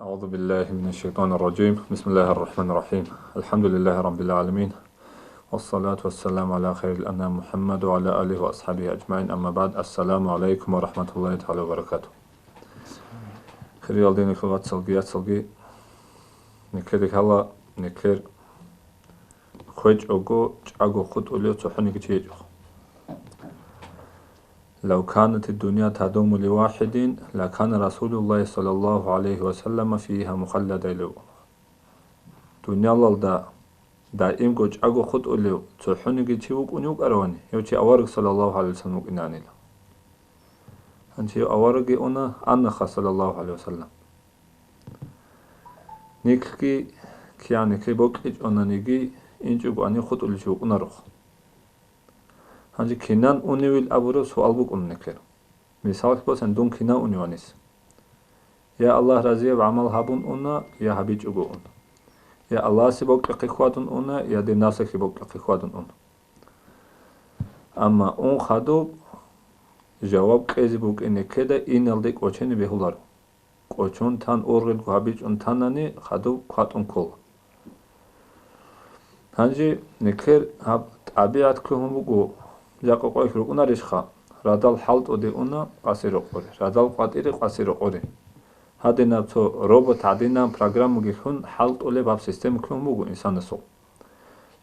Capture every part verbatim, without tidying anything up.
أعوذ بالله من الشيطان الرجيم. بسم الله الرحمن الرحيم. الحمد لله رب العالمين. والصلاة والسلام على خير الأنام محمد وعلى آله وأصحابه أجمعين. أما بعد. السلام عليكم ورحمة الله تعالى وبركاته. Хириял динул вацалги яцалги, некер хала, некер хвечӀого, чӀаго хутӀулев цохӀониги чи гьечӀо. لو كانت الدنيا تدوم لواحد لكان رسول الله صلى الله عليه وسلم فيها مخلدا. Дуниялалда даимго чӀаго хутӀулев цохӀониги чи вукӀунев вукӀаравани, гьев чи авараг саллаллагьу гӀалайгьи вассалам вукӀинаанила. Гьанже гьев аварагги уна, анаха саллаллагьу гӀалайгьи вассалам. Никлъги кияниклъи бокьичӀонаниги, инчӀого ани хутӀулев чи вукӀунарох. Гьанже кинан уневил абураб суал букӀун некер. Мисаллъи босани, дун кинан уневанис? Я Аллагь разияб гӀамал гьабун уна, я гьабичӀого ун. Я Аллагьасе бокьухъе хьвадун уна, я дир нафсалъе бокьухъе хьвадун ун. Амма ун хадуб жаваб кьезе букӀин некеда иналде кӀочене бегьуларо. КӀочон тан, ургъелго гьабичӀун танани, хадуб кватӀун ккола. Гьанже некер гьаб тӀабигӀат ккун буго, жакъа къоялъ рукӀунарищха, радал хӀалтӀуде уна къаси рокъоре, радал къватӀире къаси рокъоре. Гьадинаб цо робот гӀадинаб программаги лъун хӀалтӀулеб гьаб система ккун буго инсанасул.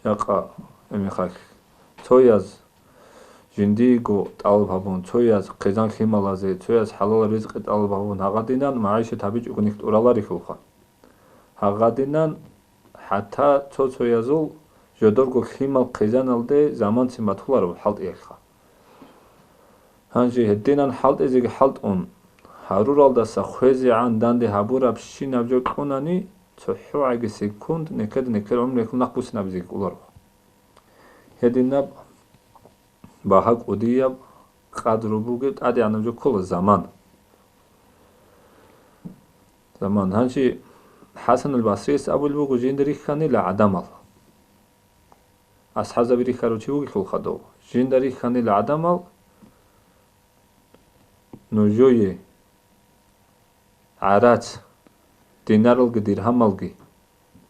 Жакъа, эмихалъ, цояз жиндиего тӀалаб гьабун, цояз хъизан лъималазе, цояз хӀалалаб ризкъи тӀалаб гьабун, гьагъадинан магӀишат гьабичӀого нилъ тӀураларихьулха. Гьагъадинан хӀатта цо-цоязул жодорго лъимал хъизаналде заманцин батуларо хӀалтӀиялъха. Гьанже гьединан хӀалтӀизеги хӀалтӀун, гьаруралдаса хвезегӀан данде гьабурабщинаб жо кьунани, цохӀо гӀаги секунд некеда некер гӀумруялъул нахъ буссинабизеги кӀоларо. Гьединаб багьа кӀудияб къадру бугеб тӀадегӀанаб жо ккола заман. Заман. Гьанже ХӀасанул Басриялъ абулеб буго, жинда рихьанила гӀадамал. АсхӀабзаби рихьарав чи вугелъул хадув. Жинда рихьанила гӀадамал, нужее гӀарац, динаралги диргьамалги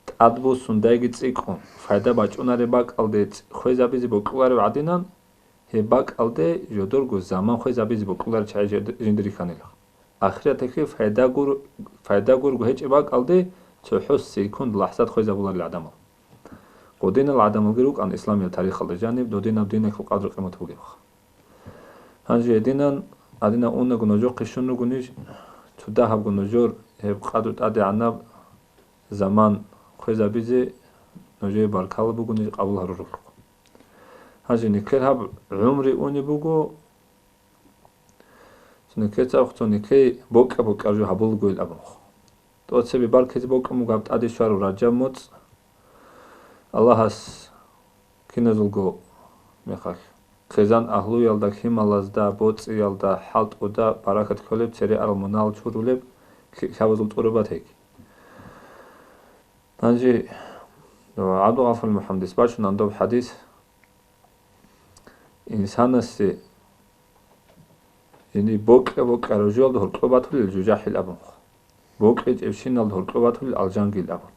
тӀадбуссун, дайги цӀикӀкӀун, пайда бачӀунареб бакӀалде цӀ-, хвезабизе бокьуларев гӀадинан, гьеб бакӀалде жодорго заман хвезабизе бокьуларел чагӀи жед-, жинда рихьанила. Ахираталъе пайда гур-, пайда гурого гьечӀеб бакӀалде цохӀо секунд, лахӀзат хвезабуларел гӀадамал. Гъодинал гӀадамалги рукӀан исламиял тарихалда жаниб додинаб диналъул къадру-къимат бугебха. Гьанже гьединан, гьадинан унаго нужехъе щун ругонищ, цо дагьабго нужер гьеб къадру тӀадегӀанаб заман хвезабизе нужее баркала бугонищ къабул гьарурухъ. Гьанже никер гьаб гӀумри унеб буго, цо никеца цо никей бокьа-бокьараб жо гьабулгойил абунха. ТӀоцебе баркизе бокьун буго гьаб тӀаде щвараб Ражаб моцӀ. Аллагьас киназулго мехалъ хъизан агьлуялда, лъималазда, боцӀиялда, хӀалтӀуда баракат кколеб, цере арал мунагьал чурулеб лъикӀлъабазул тӀура батайги. Гьанже ГӀабдулгъафурил МухӀаммадис бачун гьандаб хӀадис: инсанасе жиндир бокьа-бокьараб жоялда гьоркьоб батулел жужахӀил абунха, бокьичӀебщиналда гьоркьоб батулел алжангил абун.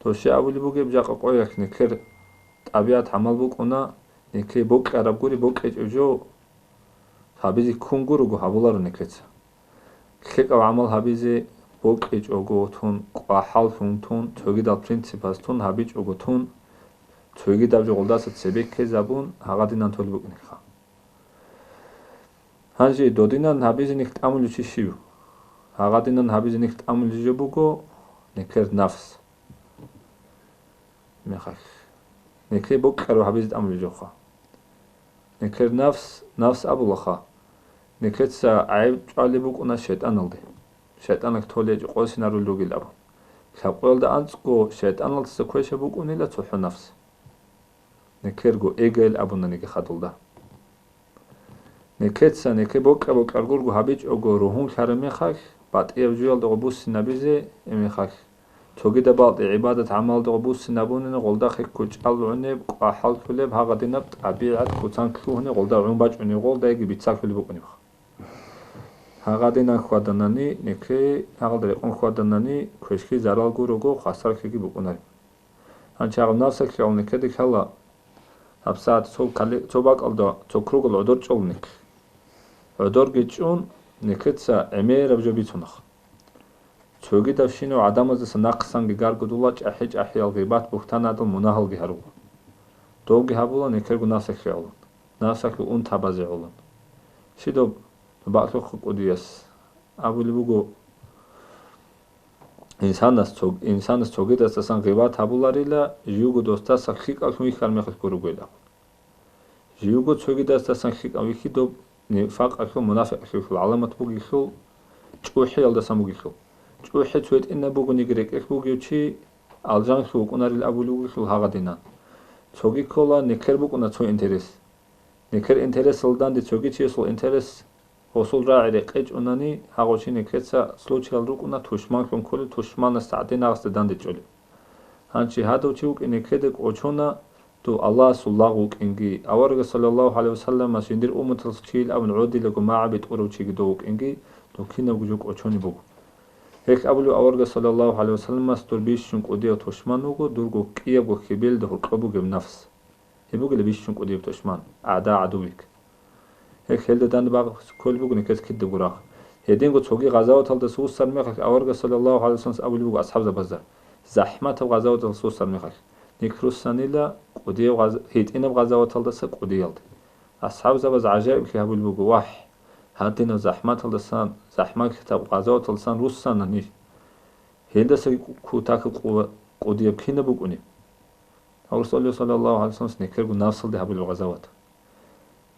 Дос щай абулеб бугеб, жакъа къоялъ никер тӀабигӀат гӀамал букӀуна, никей бокьараб гури, бокьичӀеб жо гьабизе ккун гурого гьабуларо никеца. ЛъикӀаб гӀамал гьабизе бокьичӀого тун, кӀвахӀаллъун тун, цогидал принципаз тун, гьабичӀого тун, цогидаб жо гъолдаса цебе ккезабун, гьагъадинан толеб букӀинелха. Гьанже додинан гьабизе нилъ тӀамулев чи щив? Гьагъадинан гьабизе нилъ тӀамулев жо буго никер нафс. Мехалъ. Никей бокьараб гьабизе тӀамулев жоха. Никер нафс, нафс абулаха. Никеца гӀайиб чӀвалеб букӀуна шайтӀаналде. ШайтӀаналъ толечӀо къосинарулел ругел абун. Лъабкъоялда анцӀго шайтӀаналдаса квешаб букӀунила цохӀо нафс. Никерго эгайил абунаниги хадулда. Никеца, нике бокьа-бокьаргурго гьабичӀого ругьунлъараб мехалъ, батӀияб жуялда гъо буссинабизе, эмехалъ, цогидаб балтӀи гӀибадат-гӀамалда гъо буссинабунина гъолда хъеккучӀал гӀунеб, кӀвахӀаллъулеб, гьагъадинаб тӀабигӀат куцан лъугьуни гъолда гӀун бачӀуни гъолдайги бицалъулеб букӀунебха. Гьагъадинан хьваданани, некре гьагъалда рекъон хьваданани, квешлъи зарал гурого, хвасарлъиги букӀунареб. Гьанчагъаб навсалъе гӀоло некеде ккела, гьабсагӀат цо кали-, цо бакӀалда цо кругал гӀодор чӀола некер. ГӀодорги чӀун, некеца гӀемераб жо бицунаха. Цогидабщинав гӀадамаздаса нахъсанги гаргадула, чӀахӀи-чӀахӀиял гъибат-бугьтанадал мунагьалги гьарула. Довги гьабула некерго навсалъе гӀоло, навсалъул унтабазе гӀоло. Щидаб бакӀлъухъа кӀудияс абулеб буго, инсанас цог-, инсанас цогидасдасан гъибат гьабуларила, живго досдаса лъикӀаблъун вихьар мехалъ гуро гвелахъ. Живго цогидасдасан лъикӀав вихьидаб нифакъалъул, мунафикълъиялъул гӀаламат бугелъул, чӀухӀиялдасан бугелъул. ЧӀухӀи цо гьитӀинаб бугониги рекӀелъ бугев чи алжанлъи вукӀунарил абулев вугелъул гьагъадинан. Цоги ккола, некер букӀуна цо интерес. Некер интересалда данде цоги чиясул интерес, гьесул рагӀи рекъечӀунани, гьагъав чи некеца случаял рукӀуна тушманлъун кколел, тушманасда гӀадин гьасда дандечӀолел. Гьанчи гьадав чи вукӀин некеда кӀочона, дов Аллагьасул лагъ вукӀинги, аварагас саллаллагьу гӀалайгьи вассалламас жиндир умматалъул чийил абун гӀодилаго магӀаби тӀурав чиги дов вукӀинги, дов кинабго жо кӀочонеб буго. Гьелъ абулев аварагас саллаллагьу гӀалайгьи вассалламас, дур бищун кӀудияв тушман вуго, дурго кӀиябго хьибелда гьоркьоб бугеб нафс. Гьеб бугила бищун кӀудияб тушман, агӀда гӀадувик. Гьеб хьелда данде багъ кколеб буго некез кидаго рагъ. Гьединго цоги гъазаваталдаса вуссар мехалъ аварагас саллаллагьу гӀалайгьи вассалламас абулеб буго асхӀабзабазда, захӀматаб гъазаваталдаса вуссар мехалъ, нек руссанила кӀудияб гъаз-, гьитӀинаб гъазаваталдаса кӀудиялде. АсхӀабзабаз гӀажаиблъи гьабулеб буго: «Вагь, гьадинаб захӀматалдасан, захӀматлъатаб гъазаваталдасан руссана ниж. Гьелдасаги ку-, кутакаб къува-, кӀудияб кинаб букӀунеб?» Аварагас саллаллагьу гӀалайгьи вассалламас некерго навсалде гьабулеб гъазават.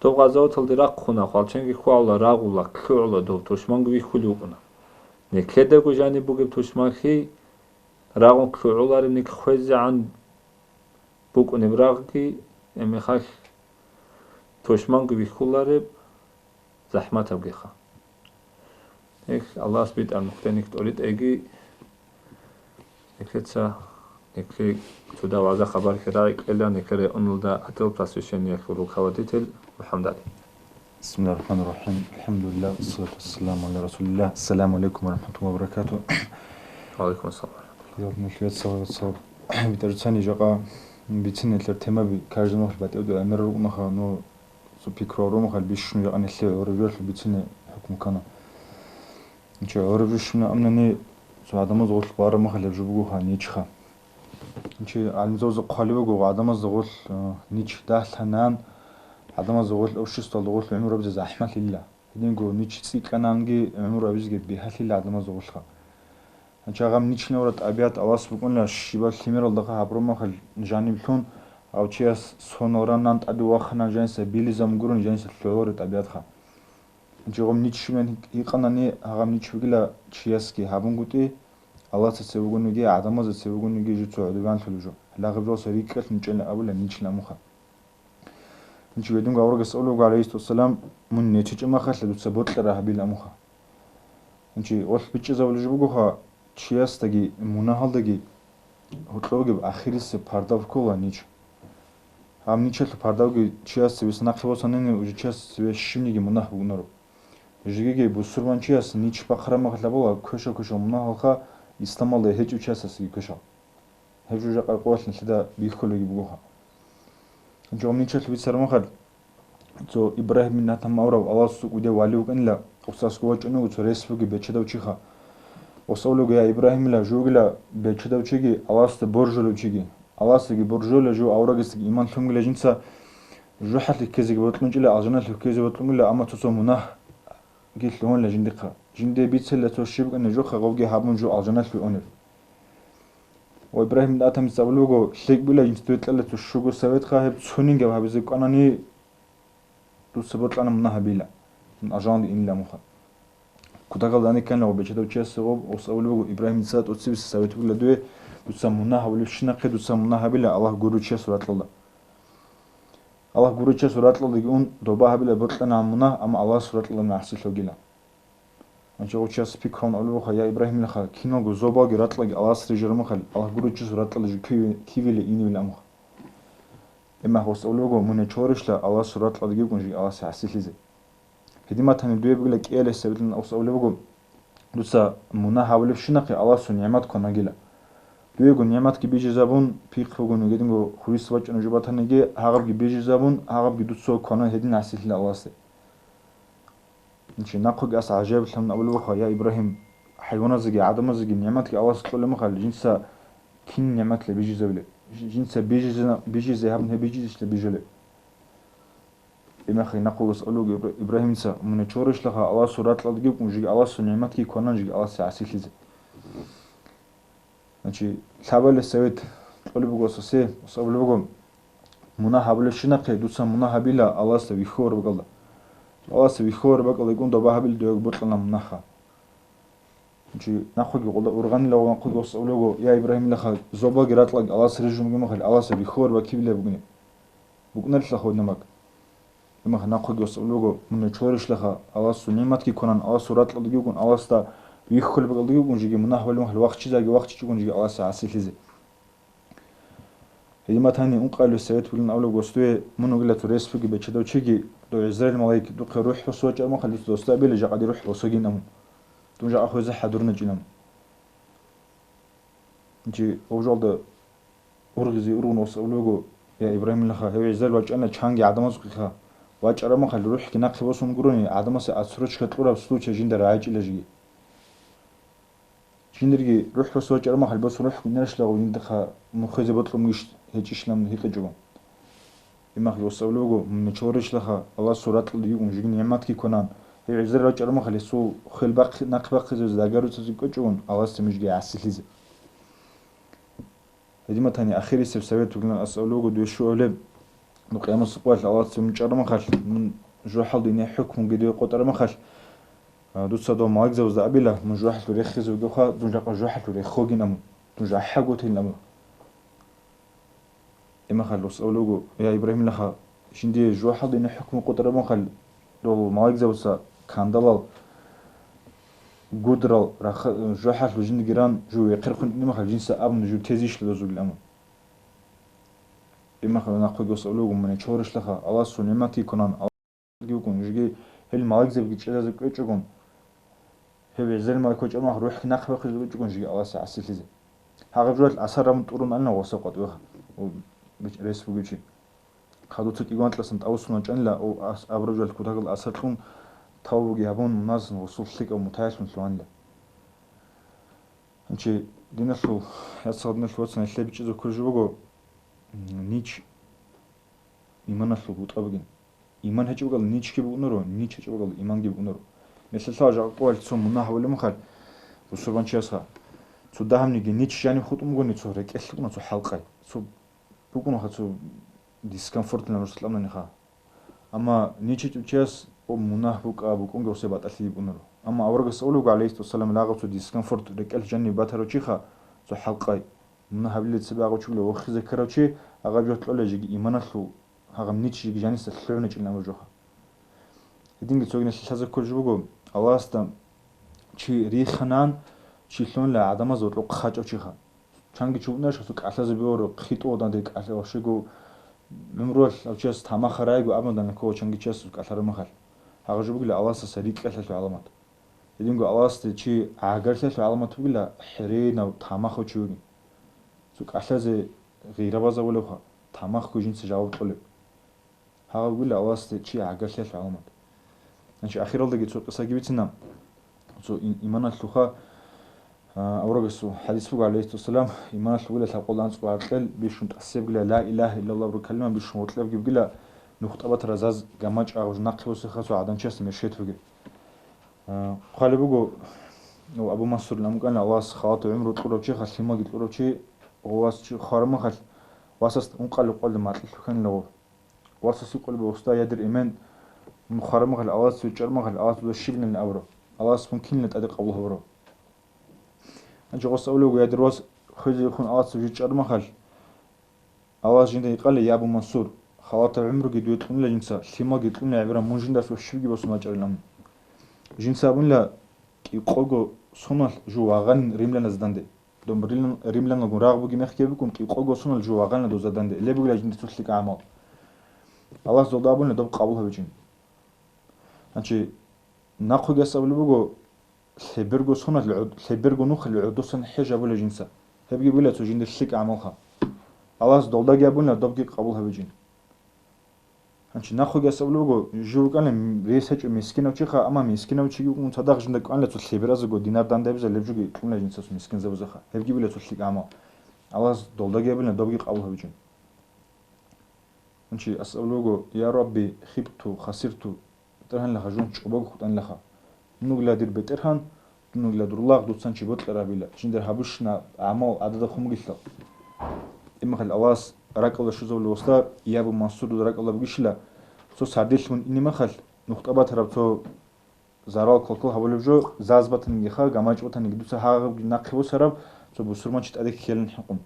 Доб гъазаваталде рахъуна, хвалченги хьвагӀула, рагъула, лъугӀула доб, тушманго вихьулев вукӀуна. Некедаго жаниб бугеб тушманлъи рагъун лъугӀулареб, нек хвезегӀан букӀунеб рагъги, гӀемехалъ тушманго вихьулареб захӀматабгиха. Гьелъ Аллагьас битӀараб нухде нек тӀоритӀеги, некеца, некеги цо дагьаб вагӀза-хабарги рагӀи кьела, некер районалда отдел просвещениялъул руководитель МухӀаммад ГӀали. بسم الله الرحمن الرحيم. الحمد لله، والصلاة والسلام على رسول الله. السلام عليكم ورحمة الله وبركاته. Ва гӀалайкум ассалам. Нилъеца, нилъеца, битӀарцани жакъа бицине нилъер темаби каждый мехалъ батӀияб дугӀа мер рукӀунаха, ну, цо пикругьал румахал бищун жакъа нилъее гӀураб жоялъул бицине хӀукму ккана. Ничего, гӀураб жо щиб абунани, цо гӀадамаз гъорлъ бараб мехалъ гьеб жо бугоха ничха. Ничего, гӀалимзабазда хъвалеб буго, гӀадамазда гъорлъ, э, нич дагьлъанан, гӀадамазда гъорлъ обществалда гъорлъ гӀумру гьабизе захӀмалъила. Гьединго нич цӀикӀкӀананги гӀумру гьабизеги бигьалъила гӀадамазда гъорлъха. Гьанча гъаб ничнавра тӀабигӀат Аллагьас букӀуна, щибаб лъимералдаха гьабураб мехалъ жаниблъун, гьав чияс сонал ранан тӀаде вахана жаниса билизабун гурун жаниса лъугӀури тӀабигӀатха. Гьанча гъаб нич щибан гьикъанани, гьагъаб нич бугила чиясги гьабунгутӀи, Аллагьаца цеве бугониги, гӀадамазда цеве бугониги жо цо гӀодобиянлъулеб жо. Лагъиб жоса рикӀкӀалъун чӀела абула нична муха. Гьанчи гьединго аварагас абулеб буго, гӀалайгьиссалам, мун нечечӀеб махалъа дуца бокьараб гьабила муха. Гьанчи гъолъ бичӀчӀизабулеб жо бугоха, чиясдаги, мунагьалдаги гьоркьоб бугеб ахирисеб пардав ккола нич. Гьаб ничалъул пардавги чияс цевеса нахъе босанани, уже чияс цеве щибниги мунагь букӀунаро. Жегиги бусурманчияс нич бахъараб махалъ абула квешал-квешал мунагьалха, исламалда гьечӀев чиясасаги квешал. Гьеб жо жакъа къоялъ нилъеда бихьулебги бугоха. Жо ничалъ бицараб махалъ, цо Ибрагьим бин Адхам абурав Аллагьасул кӀудияв вали вукӀанила, гъосасго вачӀун вуго цо рес бугеб бечедав чиха. Гъос абулеб буго: «Я Ибрагьимила, жугила бечедав чиги, Аллагьасда боржулев чиги. Аллагьасдаги боржулев, жо аварагасдаги иман лъунгила жинца, жужахӀалъе ккезеги бокьунчӀила, алжаналъе ккезе бокьунгила, амма цо-цо мунагьги лъугьунила жиндихъа. Жинде бицела цо щиб букӀана жохъа, гъовги гьабун жо алжаналъе унеб». Ва Ибрагьим бин Адхамица абулеб буго: «ЛъикӀ бугила, жинца дуе кьела цо щуго советха, гьеб цонинги гьабизе кӀванани, дуца бокьана мунагь гьабила, дун алжаналде инила муха». Кутакалда гьаникканила гъоб бечедав чиясе гъоб, гъос абулеб буго: «Ибрагьимица тӀоцебиса совет бугила дуе, дуца мунагь гьабулебщинахъе дуца мунагь гьабила Аллагь гурев чиясул ракьалда. Аллагь гурев чиясул ракьалдаги ун, доба гьабила бокьанагӀан мунагь, амма Аллагьасул ракьалда мун гӀасилъугила». Гьанчи гъов чияс пикру гьабун абулеб буго: «Я Ибрагьимилха, киналго зобалги ракьалги Аллагьас рижараб махалъ, Аллагь гурев чиясул ракьалда жо киве-, кивила иневила муха». Эмма гъос абулеб буго: «Мун гьечӀоларищала Аллагьасул ракьалдаги вукӀун жеги Аллагьасе гӀасилъизе?» Гьедин батани дуе бугила кӀиялъе сабилан ус абулеб буго, дуца мунагь гьабулебщинахъе Аллагьасул нигӀмат кванагила. Дуего нигӀматги бижизабун, пихъ бугони гьединго хурис бачӀунеб жо батаниги, гьагъабги бижизабун, гьагъабги дуца квана гьедин гӀасилъила Аллагьасде. Нахъеги ас гӀажаиблъун абулеб буго, я Ибрагьим, хӀайваназеги гӀадамазеги нигӀматги Аллагьас кьолеб мехалъ, жинца кин нигӀматла бижизабилеб? Жинца бижизе, бижизе гьабун гьеб бижизищила бижулеб? Имахъе нахъулас абулеб буго Ибра-, Ибрагьимица, мун чорищлаха Аллагьасул ракьалдаги вукӀун, жеги Аллагьасул нигӀматги кванан, жеги Аллагьасде гӀасилъизе. Значит, лъабалес совет кьолеб буго сасе, ус абулеб буго, мунагь гьабулебщинахъе дуца мунагь гьабила Аллагьасда вихьулеб бакӀалда. Аллагьасда вихьулеб бакӀалда гун доба гьабил дуе бокьана мунагьха. Чи нахъеги къолда ургъанила ва нахъеги ус абулеб буго, я Ибрагьимилаха, зобалги ракьалдаги Аллагьас рижун бугеб мехалъ, Аллагьасда вихьулеб бакибилеб бугин. БукӀунарилъа гьодинаб бакӀ. Имахъе нахъеги ус абулеб буго, мун чорищлаха, Аллагьасул нигӀматги кванан, Аллагьасул ракьалдаги вукӀун, Аллагьасда вихьулеб бакӀалдаги вукӀун, жеги мунагь гьабулеб мехалъ вахчизаги вахчичӀогун жеги Аллагьасде гӀасилъизе. Гьедин батани ункъабилеб совет бугилан абулеб буго, досдуе мун вугила цо рес бугеб бечедав чиги, дов ГӀизраил малаик духъе рухӀ босун вачӀараб мехалъ, дуца досда абила жакъа дир рухӀ босогин абун. Дун жакъа хвезе хӀадурна чӀинаб. Чи гьав жоялда ургъизе ургъун ус абулеб буго, я Ибрагьимилаха, гьев ГӀизраил вачӀана чанги гӀадамазухъеха. ВачӀараб мехалъ рухӀги нахъе босун гурони, гӀадамасе отсрочка кьураб случай жинда рагӀичӀила жеги. Жиндирги рухӀ босун вачӀараб мехалъ босун рухӀ гьунарищ лагъу, жиндихъа мун хвезе бокьун бугищ гьечӀищилан гьикъичӀого. Имахъе ус абулеб буго, мун чорищлаха, Аллагьасул ракьалда югун жеги нигӀматги кванан, гьев ГӀизраил вачӀараб мехалъ гьесул хвел бахъи-, нахъ бахъизе дагаруцазе кӀочӀогун, Аллагьасда мижги гӀасилъизе. Гьедин батани ахирисеб совет бугилан ас абулеб буго, дуе щуабилеб, ну, къиямасеб къоялъ Аллагьас цо мун чӀараб мехалъ, мун жужахӀалда ине хӀукмуги дуе къотӀараб мехалъ, а, дуца дов маликзабазда абила, мун жужахӀалъув рехизе вугевха, дун жакъа жужахӀалъув реххогин абун, дун жахӀагутин абун. Имахъе ус абулеб буго, я Ибрагьимилаха, жиндие жужахӀалда ине хӀукму къотӀараб мехалъ, дов маликзабаца кандалал, гудрал, раха-, жужахӀалъув жиндиги ран жив вехъерхъун ине мехалъ, жинца абун жив тезищ ладаз вугилан абун. Имахъе нахъеги ус абулеб буго, мун чорищлаха, Аллагьасул нигӀматги кванан, Аллагьги вукӀун, жеги гьел маликзабиги чӀезазе кӀвечӀогун, гьев ГӀизраил малаик вачӀараб мехалъ рухӀги нахъе бахъизе кӀвечӀогун, жеги Аллагьасде гӀасилъизе. Гьагъаб жоялъ асар гьабун тӀурун ана гъоса къватӀивеха, рес бугев чи. Хадуца кӀиго анкьасан тӀавуссун вачӀанила, ас-, абураб жоялъ кутакалда асар кьун, тавбуги гьабун, мунасан гъусул лъикӀав мутагӀилъун лъугьанила. Гьанчи диналъул, яцал диналъул вацал, нилъее бичӀчӀизе кколеб жо буго, м, нич иманалъул бутӀа бугин. Иман гьечӀеб бакӀалда ничги букӀунаро, нич гьечӀеб бакӀалда иманги букӀунаро. Мисаллъа, жакъа къоялъ цо мунагь гьабулеб мехалъ, бусурбанчиясха, цо дагьабниги нич жаниб хутӀун бугони, цо рекӀелъ букӀуна, цо хӀалкъай, цо букӀунаха, цо дискомфортно нуж лъабнаниха. Амма ничи чӀучияс, о, мунагь букӀа, букӀунги гъосе батӀалъи йибунаро. Амма аварагас абулеб буго, гӀалайгьиссалам, лагъаб цо дискомфорт рекӀел жаниб батарав чиха, цо хӀалкъай, мунагь гьабилел цебе агъав чи вугила вохизе ккарав чи, агъаб жо кьола жеги иманалъул, гьагъаб нич жеги жаниса лъугӀуначӀилан абураб жоха. Гьединги цогидал лъаза кколеб жо буго, Аллагьасда чи риханан, чи лъугьунила гӀадамаз гьоркьохъ хачӀав чиха. Чанги чи вукӀунарищ гьасул кӀалъазе биоро, хитӀугъадан дир кӀалъа ващего гӀумруялъ гьав чияс тамахарайго абун данде ккола чанги чиясул кӀалъараб мехалъ. Гьагъа жо бугила Аллагьасдаса рикӀкӀалъиялъул гӀаламат. Гьединго Аллагьасде чи гӀагарлъиялъул гӀаламат бугила хӀеренав тамахав чи вугин. Цо кӀалъазе гъира базабулебха, тамахго жинца жаваб кьолеб. Гьаб бугила Аллагьасде чи гӀагарлъиялъул гӀаламат. Значит, ахиралдаги цо къисаги бицина. Цо ин-, иманалъуха, а, аварагасул хадис буго, гӀалайгьиссалам, иманалъугила лъабкъоялда анцӀго гӀаркьел бищун тӀасебгила ла илагьа иллаллагь абураб калима бищун гъоркьебги бугила, нухтӀа батараз гамачӀ агъуж нахъе босеха цо гӀаданчиясда мешет бугеб. А, хъвалеб буго, Абу Мансурил амукӀана, Аллагьас халатаб гӀумру кьурав чи, халимаги кьурав чи, ва вас чи хвараб мехалъ, васас ункъалеб къоялда макьилъ вихьанила гъов. Васас гьикъулеб, уста, я дир эмен, мун хвараб мехалъ, Аллагьас вичӀчӀараб мехалъ, Аллагьас дуда щибилан абураб? Аллагьас мун кинилан тӀаде къабул гьабураб? Гьанже гъос абулеб буго, я дир вас, хвезехун Аллагьас жив чӀараб мехалъ, Аллагьас жинда гьикъала, я Абу Мансур, халатаб гӀумруги дуе кьунила жинца, лъималги кьунила гӀибран мун жиндаса щибги босун вачӀарилан. Жинца абунила, кӀикъого соналъ жив вагъанин римляназда данде. Доб рилан-, римлянагун рагъ бугеб мехги букӀун, кӀикъого соналъ жив вагъанила дозда данде. Леб бугила жинда цо лъикӀ гӀамал. Аллагьас дозда абунила доб къабул гьабичӀин. Значит, нахъуги асабли буго, лъеберго соналъ гӀод-, лъеберго нухалъ гӀодосан хӀеж гьабула жинца. Гьебги була цо жиндир лъикӀ гӀамалха. Аллагьас долдаги абуна, добги къабул гьабичӀин. Гьанчи нахъуги асабли буго, жив вукӀана рес гьечӀо мискинав чиха, амма мискинав чиги вукӀун цадахъ жинда кӀванила цо лъеберазего динар дандабиза леб жоги кьуна жинцас мискинзабазаха. Гьебги була цо лъикӀ гӀамал. Аллагьас долдаги абуна, добги къабул гьабичӀин. Гьанчи асабли буго, я Рабби, хибту, хасирту, БетӀергьанилаха жун чӀобого хутӀанилаха. Нугила дир БетӀергьан, нугила дур лагъ дуцан чи бокьарабила, жиндир гьабушна гӀамал гӀадада хъумгилъал. Имахал Аллагьас ракӀалда щвезавулев васда, Ябу Мансурда ракӀалда бугищила, цо сардилъ мун инимахал, нухтӀа батараб цо зарал калкал гьабулеб жо, заз батанигиха, гамачӀ батаниги дуца гьагъабги нахъе босараб, цо бусурманчи тӀаде ккелин хӀукъун.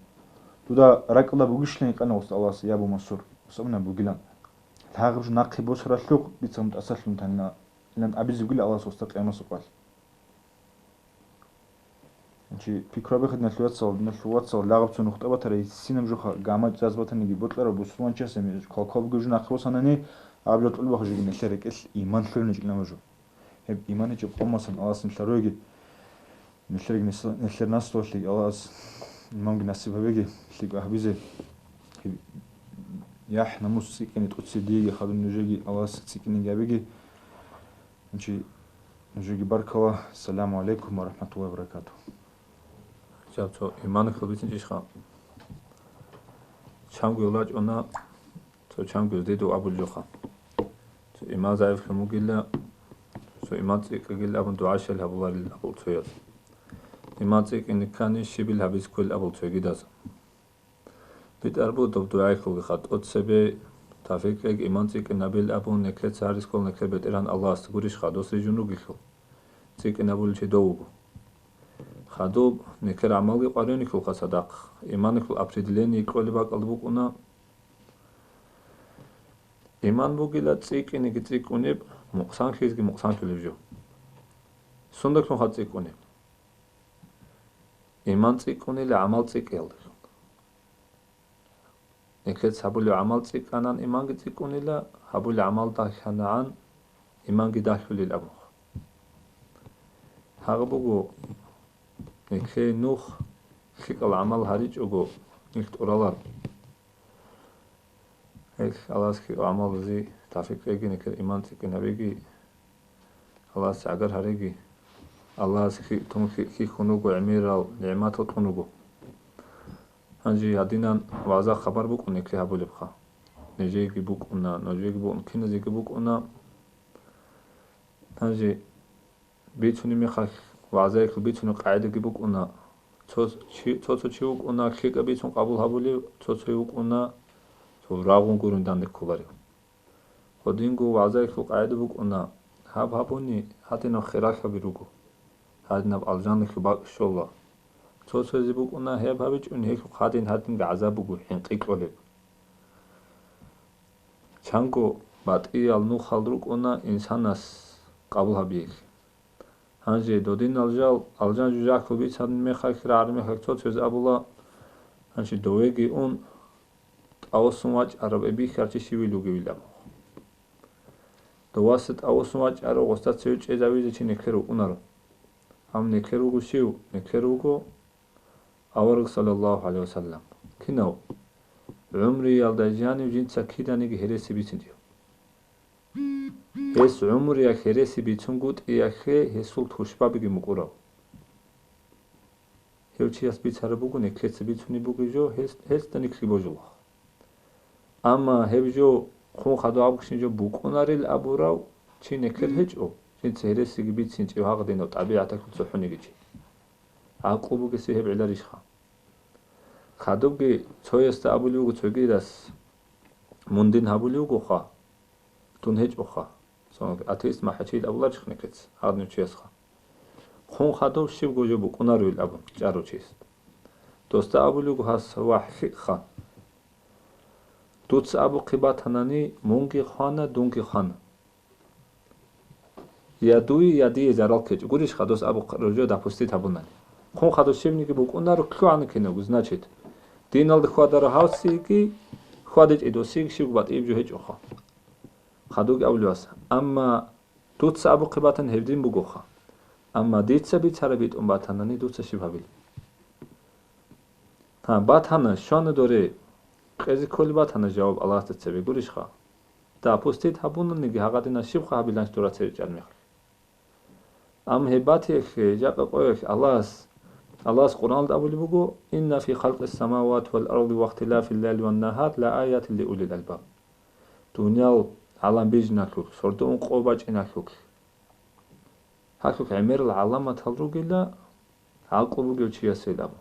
Дуда ракӀалда бугищилан гьикъана васда Аллагьас, Ябу Мансур, васабна бугилан. Гьагъаб жо нахъе босаралъухъ дица мун тӀасалъун танила, илан абизебгила Аллагьас васда къиямасукъалъ. Чи пикрабихъ диналъул вацал, диналъул вацал, лагъаб цо нухтӀа батара, гьитӀинаб жоха, гамачӀ заз батаниги бокьараб бусурманчияс, калкал бугеб жо нахъе босанани, аб жо тӀулбахъ жоги нилъер рекӀелъ иман лъугӀине чӀилан бажу. Гьеб иман гьечӀеб къомасан Аллагьас нилъ гьаруеги, нилъереги нес-, нилъер наслуялъеги Аллагьас иманги насиб гьабеги, лъикӀа гьабизе. Гьеб яхӀ-намус цӀикӀкӀине тӀоцебе диеги хадуб нужеги Аллагьас цӀикӀкӀинеги гьабеги. Гьанчи нужеги баркала. Саламу гӀалайкум ва рахӀматуллагьи ва баракатугь. Жаб цо иман хьул бицинчӀищха? Чанго лачӀуна. Цо чанго дидав абулеб жоха. Цо иман загӀиплъун бугила, цо иман цӀикӀкӀагила абун дугӀа щай гьабуларил абул цояз. Иман цӀикӀкӀине ккани щибил гьабиз кколел абул цогидаз. БитӀараб буго доб дугӀаялъулги хатӀ, тӀоцебе тавфикъ кьеги иман цӀикӀкӀинабил абун, нилъеца гьарискал нилъер БетӀергьан Аллагьасда гурищха, дос рижун ругелъул. ЦӀикӀкӀинабулев чи дов вуго. Хадуб нилъер гӀамалги къваригӀунелъулха цадахъ, иманалъул определение кьолеб бакӀалда букӀуна. Иман бугила цӀикӀкӀинеги цӀикӀкӀунеб, мукъсанлъизеги мукъсанлъулеб жо. Сундалъунха цӀикӀкӀунеб? Иман цӀикӀкӀунила гӀамал цӀикӀкӀиялдалъун. Нилъеца гьабулеб гӀамал цӀикӀкӀанан иманги цӀикӀкӀунила, гьабулеб гӀамал дагьанагӀан иманги дагьулел абун. Гьагъаб буго, нилъее нух лъикӀал гӀамал гьаричӀого, нилъ тӀураларо. Гьелъ Аллагьас хьи гӀамалазе тавфикъ кьеги, нилъер иман цӀикӀкӀинабеги, Аллагьас гӀагар гьареги. Аллагьас хьи-, тун хьи-, хьихьун руго гӀемерал, нигӀматал кьун руго. Гьанже гьадинан вагӀза-хабар букӀун нилъее гьабулебха. Нижееги букӀуна, нужееги букӀуна, киназеги букӀуна. Гьанже бицунеб мехалъ, вагӀзаялъул бицунеб къагӀидаги букӀуна. Цо чи, цо-цо чи вукӀуна лъикӀаб бицун къабул гьабулев, цо-цо вукӀуна цо рагъун гурун данде кколарев. Гьединго вагӀзаялъул къагӀида букӀуна: гьаб гьабуни, гьадинаб хиралъаби руго, гьадинаб алжаналъул бакӀ щола. Цо-цоязе букӀуна гьеб гьабичӀони гьелъухъ гьадин-гьадинги гӀазаб буго, хӀинкъи кьолеб. Чанго батӀиял нухал рукӀуна инсанас къабул гьабиялъе. Гьанже додинал жал алжан жужахъул бицанин мехалъ, рагӀараб мехалъ цо-цояз абула, гьанже довеги ун, тӀавасун вачӀарав бихьарав чи щивил вугевилан. Доваса тӀавасун вачӀарав гъосда цеве чӀезавизе чи нилъер вукӀунаро. Гьав нилъер вуго щив? Нилъер вуго авараг, саллаллагьу гӀалайгьи ва саллам. Кинав? ГӀумруялда жанив жинца киданиги гьереси бицинчӀев. Гьес гӀумруялъ гьереси бицунгутӀиялъе гьесул тушбабиги мукӀурав. Гьев чияс бицараб буго, нилъеца бицунеб буго жо, гьес, гьесда нилъги божулаха. Амма гьеб жо хъун хадуб абухъин жо букӀунарил абурав чи нилъер гьечӀо, жинца гьересиги бицинчӀев гьагъадинав тӀабигӀаталъул цохӀониги чи. ГӀакълу бугеси гьеб гӀеларищха? Хадубги цоясда абулев вуго цогидас: мун дин гьабулев вугоха, дун гьечӀоха. Цо атеист МахӀачил абуларищха нилъеца, гьадинав чиясха. Хъун хадуб щибго жо букӀунаревил абун чӀарав чияс. Досда абулев вуго гьас: вагь, хьикъха. Дуца абухъе батанани, мунги хвана, дунги хвана. Я дуе, я дие зарал ккечӀо. Гурищха, дос абухъ-, рожо допустить гьабунани. Хъун хадуб щибниги букӀунаро, лъугӀана кинабго, значит, диналда хьвадарав гьавсиги, хьвадичӀеб досиги щибго батӀияб жо гьечӀоха. Хадубги абулев вуго гьас. Амма Дуца абухъе батани, гьеб дин бугоха. Амма дица бицараб битӀун батанани, дуца щиб гьабилеб? Гьа, батана, щвана доре. Кьезе кколеб батана жаваб Аллагьасда цебе, гурищха? Допустить гьабунаниги, гьагъадина щибха гьабиланщ дора церечӀан мехалъ? Амма гьеб батиялъе, жакъа къоялъ Аллагьас, Аллагьас Къуръаналда абулеб буго: «Инна фи халкъис самавати вал арди ва ихтилафил лайли ван нагьар ла аятин ли улил албаб». Дуниял гӀалам бижиналъулъ, сордо ункъо бачӀиналъулъ, гьалъулъ гӀемерал гӀаламатал ругила гӀакълу бугев чиясел абун.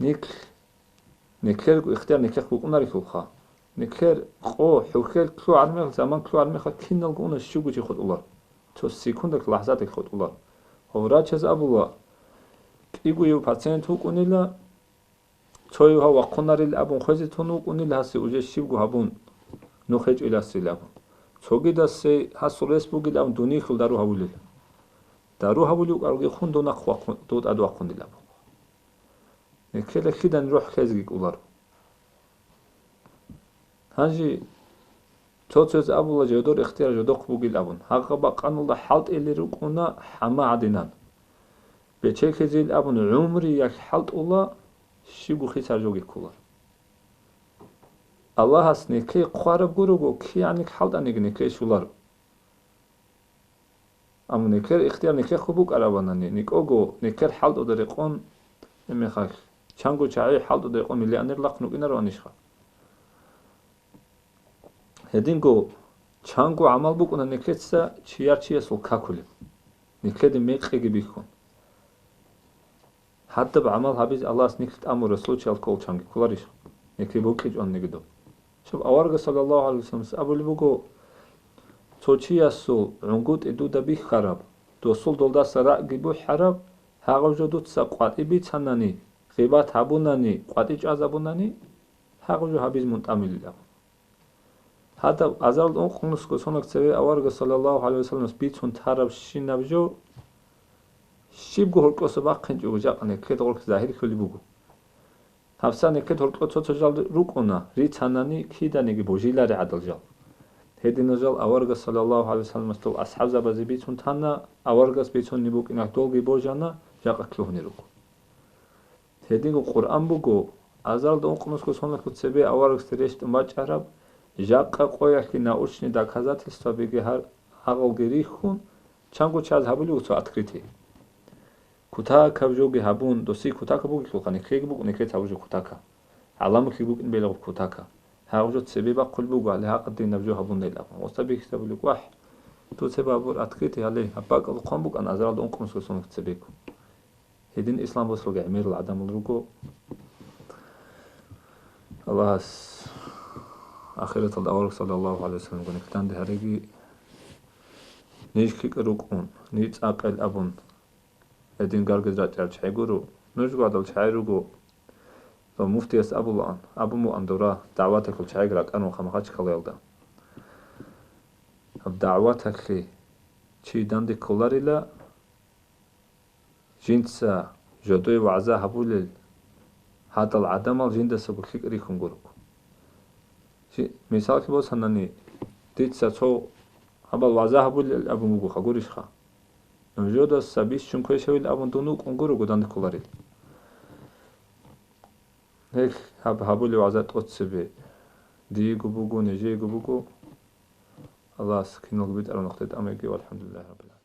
Нилъ, нилъерго ихтияр нилъехъ букӀунарелъулха. Нилъер къо, хӀухьел кколареб мехалъ, заман кколареб мехалъ киналго уна щивго чи хутӀулар. Цо секундалъ, лахӀзаталъ хутӀулар. Ва врачаз абула, кӀигояв пациент вукӀунила, цояв гьав вахъунарил абун хвезе тун вукӀунила, гьасе уже щибго гьабун, нух гьечӀиласил абун. Цогидасе гьасул рес бугил абун, дуниялъул дару гьавулила. Дару гьавулев вукӀаралги хун дун нахъ вахъун, дов тӀад вахъунил абун. Нилъеда лъидан рухӀ лъезеги кӀоларо. Гьанже цо-цояз абула, жодор ихтияр жодохъ бугил абун. Гьагъа бакъаналда хӀалтӀулел рукӀуна хӀама гӀадинан. Бечелъизейил абун, гӀумруялъ хӀалтӀула, щибго хисар жоги кколар. Аллагьас нилъее хъвараб гурого, кигӀан нилъ хӀалтӀаниги нилъее щоларо. Амма нилъер ихтияр нилъехъе букӀарабанани, никӀого нилъер хӀалтӀуда рекъон, гьеб мехалъ, чанго чагӀи хӀалтӀуда рекъон миллионер лахъун вукӀинароанищха? Гьединго чанго гӀамал букӀуна нилъеца чияр чиясул какулеб, нилъеде мекъиги бихьун. Гьадаб гӀамал гьабизе Аллагьас нилъ тӀамураб случаялъ кколчанги кколарищ? Нилъ букӀичӀониги доб. Щоб аварагас, саллаллагьу гӀалайгьи вассаламас, абулеб буго: «Цо чиясул гӀунгутӀи дуда бихьараб, досул долдаса рагӀги бухӀараб, гьагъав жо дуца къватӀи бицанани, гъибат гьабунани, къватӀи чӀвазабунани, гьагъав жо гьабизе мун тӀамилилан». Гьадаб азаралда ункънусго сонаг цеве аварагас, саллаллагьу гӀалайгьи вассаламас, бицун тарабщинаб жо щибго гьоркьоса бахъинчӀого жакъа нилъеда гъоркь загьирлъулеб буго. ГьабсагӀат нилъеда гьоркьо цо-цо жал рукӀуна, рицанани киданиги божилари гӀадал жал. Гьединал жал аварагас, саллаллагьу гӀалайгьи вассаламас, дол асхӀабзабазе бицун тана, аварагас бицунеб букӀиналъ долги божана, жакъа лъугьунел руго. Гьединго Къуръан буго, азаралда ункънусго соналъул цебе аварагасде рещтӀун бачӀараб, жакъа къоялъги научный доказательствабиги гьар-, гьагъалги рихьун, чанго чияз гьабулев цо открытие. Кутакаб жоги гьабун, досие кутака бугелъулха, нилъеги букӀун, нилъеца гьабужеб кутака. ГӀаламалъе букӀин белгӀуб кутака. Гьагъаб жо цебе бахъулеб буго, гьале гьакъа динаб жо гьабун релъ абун. Устаб бихьизабулеб, вагь, дуца гьабур открытие гьале, гьаб бакӀалда хъван букӀан азаралда ункънусго соналъул цебего. Гьедин ислам босулги гӀемерал гӀадамал руго. Аллагьас ахираталда авараг саллаллагьу гӀалайгьи вассаламгун данде гьареги, ниж лъикӀал рукӀун, ниж цӀакъил абун, гьедин гаргаз рачӀарал чагӀи гуро, нужго гьадал чагӀи руго. Ва муфтияс абулаан, абун буан дора, дагӀваталъул чагӀиги ракӀарун ха Махачкалаялда. Гьаб дагӀваталъе чи данде кколарила, жинца жодое вагӀза гьабулел гьадал гӀадамал жиндасаго лъикӀ рихьун гуро. Жи-, мисаллъи босанани, дица цо гьабал вагӀза гьабулел абун бугоха, гурищха? Нужедаса бищун квешавил абун дун вукӀун гурого данде кколарел. Гьелъ гьаб гьабулев вагӀза тӀоцебе диего буго, нижеего буго. Аллагьас киналго битӀараб нухде тӀамеги, валхӀамдулиллагьи раббил гӀаламин.